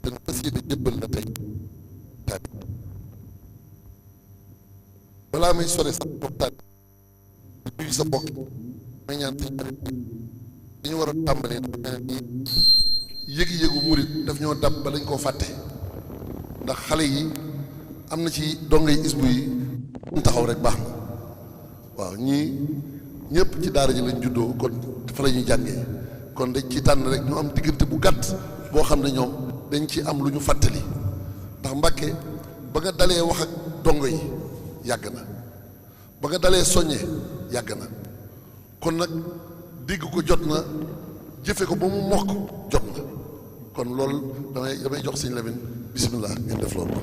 dañ fas yéene jébbal la tey balaa may sore sax waxtaan nuyu sa bokk may ñaan si dañu war a tàmbalee yëgi-yëgu murit daf ñoo dab ba dañ koo fàtte ndax xale yi am na ci dongay isbu yi ñu taxaw rek baax na waaw ñii ñëpp ci daara ji lañ juddoo kon fa la ñuy jàngee kon dañ ci tànn rek ñu am diggante bu gàtt boo xam ne ñoom dañ ci am lu ñu fàttali ndax Mbàkke ba nga dalee wax ak dongo yi yàgg na ba nga dalee soññe yàgg na kon nag dégg ko jot na jëfe ko ba mu mokk jot na kon loolu damay jox Sëñ Lamin bisimilah ngeen def loolu.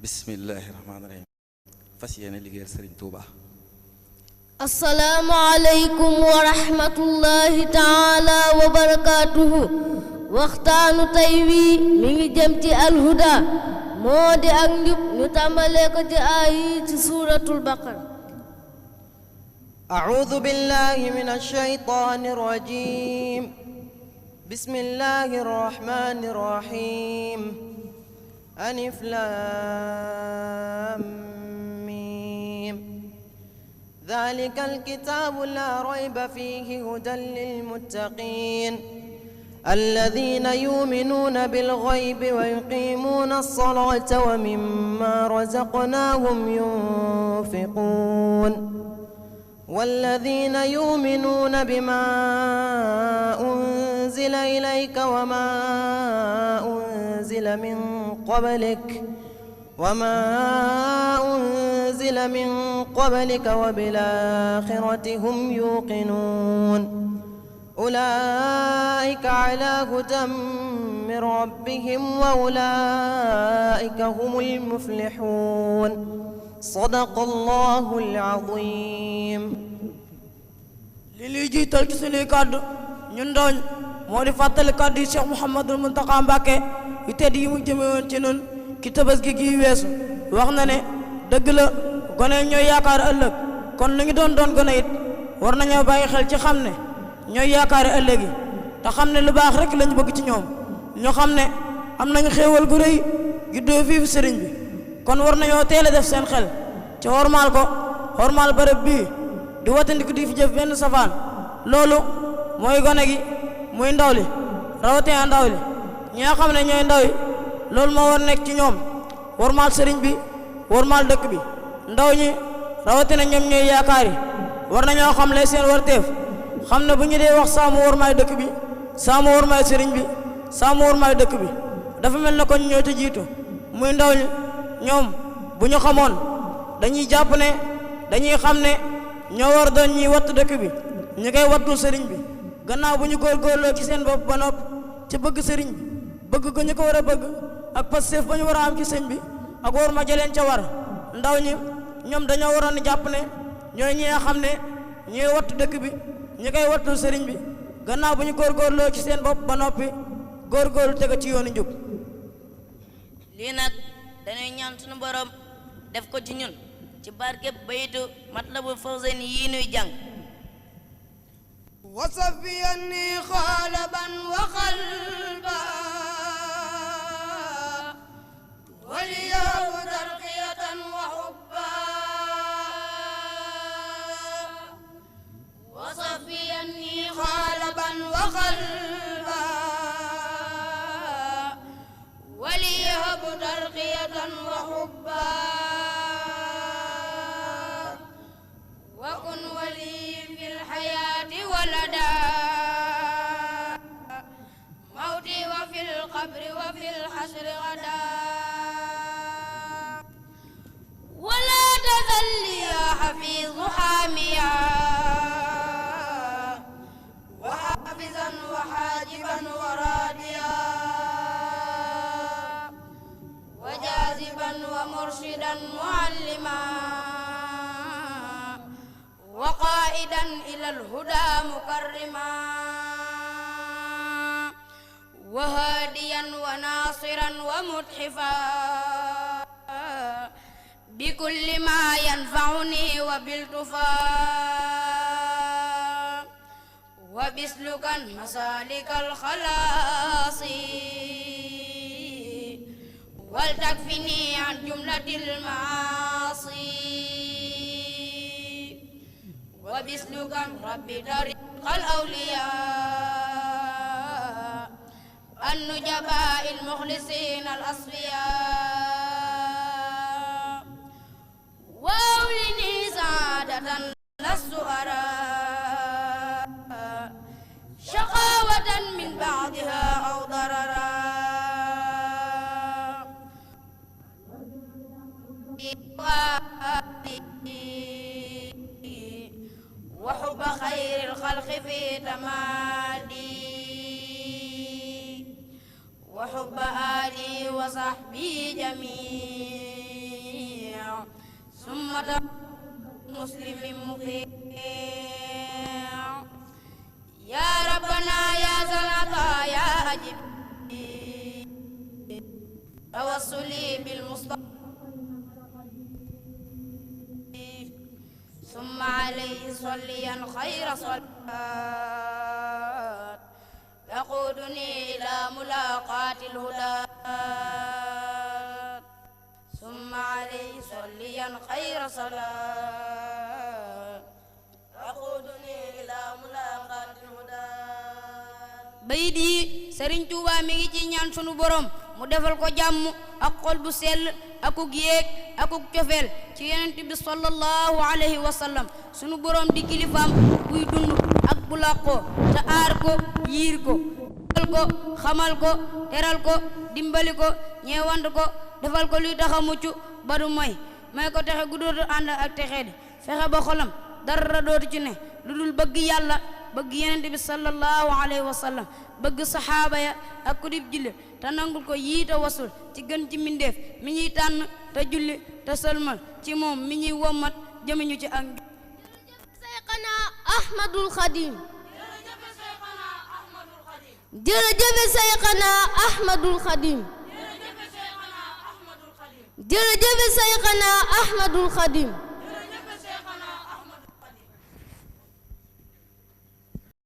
bismillahi rahmaani rahim fas yéene liggéeyal Sëriñ Tuuba. assalaamu aleykum wa rahmatullahi taala wa barakaatuhu. waxtaanu tey wii mi ngi jëm ci alhuda moo di ak njub ñu tàmbalee ko ci aay ci suuratul baqara. أعوذ بالله من الشيطان الرجيم بسم الله الرحمن الرحيم ألف لام ميم ذلك الكتاب لا ريب فيه هدى للمتقين الذين يؤمنون بالغيب ويقيمون الصلاة ومما رزقناهم ينفقون والذين يؤمنون بما أنزل إليك وما أنزل من قبلك وبالآخرة هم يوقنون أولئك على هدى من ربهم وأولئك هم المفلحون صدق الله العظيم li ñuy jiital ci suñuy kàddu ñun ndaw moo di fàttali kàddu yi Cheikh Mouhamadul Mountakha Mbacké yu tedd yi mu jëme woon ci nun ki Tabaski gi weesu wax na ne dëgg la gone ñooy yaakaar ëllëg kon lu ñu doon gone it war nañoo bàyyi xel ci xam ne ñooy yaakaari ëllëg yi te xam ne lu baax rek lañu bëgg ci ñoom ñu xam ne am nañu xéewal gu rëy juddoo fii fi sëriñ bi kon war nañoo teel a def seen xel ci wormaal ko wormaal bërëb bii di watandiku di fi jëf benn safaan loolu mooy gone gi muy ndaw li rawatina ndaw li ñi nga xam ne ñooy ndaw yi loolu moo war nekk ci ñoom wormaal sëriñ bi wormaal dëkk bi ndaw ñi rawatina ñoom ñooy yaakaar yi war nañoo xam le seen warteef xam ne bu ñu dee wax saamu wormaay dëkk bi saamu wormaay sëriñ bi saamu wormaay dëkk bi dafa mel na kon ñoo ci jiitu muy ndaw ñi ñoom bu ñu xamoon dañuy jàpp ne dañuy xam ne ñoo war doon ñuy wattu dëkk bi ñu koy wattul sëriñ bi gannaaw bu ñu góorgóorloo ci seen bopp ba nopp ci bëgg sëriñ bi bëgg ko ñu ko war a bëgg ak passeef ba ñu war a am ci sëñ bi ak war ma jëleen ca war ndaw ñi ñoom dañoo waroon jàpp ne ñooy ñi nga xam ne ñooy wattu dëkk bi ñu koy wattul sëriñ bi gannaaw bu ñu góorgóorloo ci seen bopp ba noppi góorgóorlu tege ci yoonu njub. lii nag dañuy ñaan suñu borom def ko ci ñun ci barkeb baytu Matlabul Fawzayni yii nuy jàng wasafiyanni xaalaban wa xalba waliyahu tarqiyatan wa hubba wasafiyanni xaalaban wa xalba waliyahu tarqiyatan wa hubba وكن ولي في الحياة ولدا موتي وفي القبر وفي الحشر غدا ولا تزل يا حفيظ حاميا وحافظا وحاجبا وراديا وجاذبا ومرشدا معلما وقائدا إلى الهدى مكرما وهاديا وناصرا ومتحفا بكل ما ينفعني وبالتفا وبسلكا مسالك الخلاص ولتكفني عن جملة المعاصي وبسلكا رب طريق الأولياء النجباء المخلصين الأصفياء وأولني سعادة لست أرى شقاوة من بعدها أو ضررا وحب خير الخلق في تمادي وحب آلي وصحبي جميع ثم مسلم مطيع يا ربنا يا ذا العطايا أجب توصلي بالمصطفى ثم عليه صليا خير صلاة يقودني إلى ملاقاة الهدى ثم عليه صليا خير صلاة يقودني إلى ملاقاة الهدى. bayit yi Sëriñ Tuubaa mi ngi ci ñaan sunu borom mu defal ko jàmm ak xol bu sell akuk yéeg akuk cofeel ci yonent bi sallallahu alayhi wa sallam sunu borom di kilifaam buy dund ak bu làqoo te aar ko yiir ko xamal ko teral ko dimbali ko ñeewant ko defal ko luy tax a mucc ba du moy may ko texe gu dootu ànd ak texe di fexe ba xolam dara dootu ci ne lu dul bëgg yàlla bëgg yonent bi sallallahu alayhi wa sallam bëgg saxaaba ya ak ku dib julli te nangul ko yiite wasul ci gën ci mbindeef mi ñuy tànn te julli te sëlmal ci moom mi ñuy wommat jëmiñu ci ak Seyxana Ahmadul Xadim jërëjëf Seyxana Ahmadul Xadim jërëjëf Seyxana Ahmadul Xadim